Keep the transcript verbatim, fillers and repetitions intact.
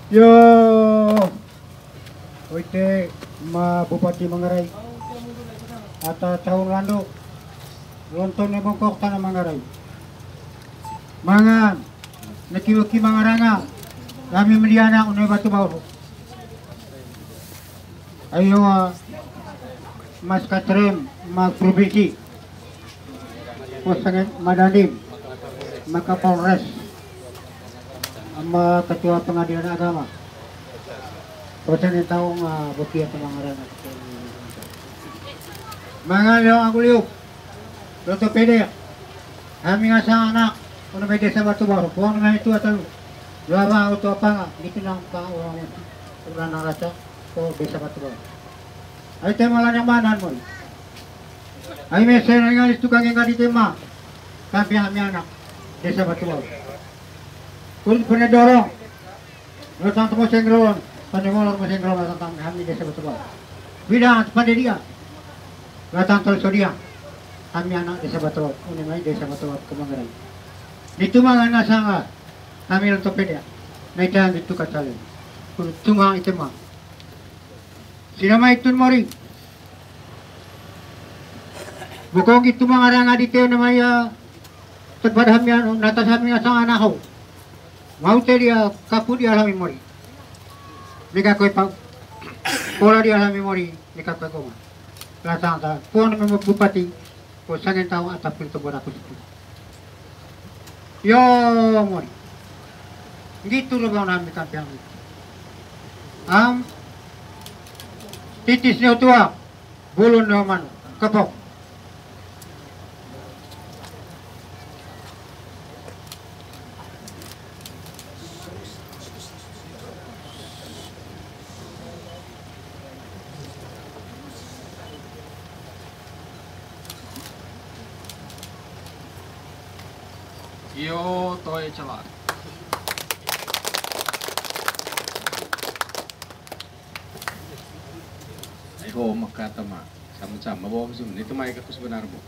Yo, oite ma Bupati Manggarai. Ata tahun landu, lontong ne bongkok tana Manggarai. Mangan, neki-neki mangaranga, kami mendiana une batu bau. Ayo, ah, Mas Katrem, ma provinsi, Posangen, ma Dandim, ma Kapolres, ma Ketua Pengadilan Agama. Posangen tahu, ah, bukti atau mangarang. Mangan liu aku liu. Lontong pede. Kami ngasang anak, ono mai desa Batu Baru. Puang mai tua telu. Dua ba oto apa nggak? Gitu nang pa orang, orang nang rasa. Ko desa Batu Baru. Ai te malah yang mana, Moy? Ai mesen ngali tukang yang nggak ditema. Tapi kami anak desa Batu Baru. Kun pernah dorong. Latang temu sengron, pandai molor mo sengron, latang tang kami desa Batu Baru. Bida pandai dia. Latang tol sodia. Kami anak desa Batu Baru, une mai desa Batu Baru ke Manggarai. Di Tumangan nasanga, kami lontong pede. Nai tang di tuka tali. Kudu Tumangan itema. Sina mai tun mori. Bokong itu mangarang adi teo namanya tempat hamian, natas hamian sang anaho. Mau te dia kapu dia lami mori. Mega koi pau. Pola dia lami mori, mega koi koma. Latang ta, puang nama bupati, ko sangen tahu atapun tebor aku situ. Yo, mori. Gitu lo bang nami kampiang. Am, titis nyo tua. Bulun no manu, kepok. Iyo, toe celak. Ai ho maka tama, sama-sama bawa musim ini temai kaku sebenar bu.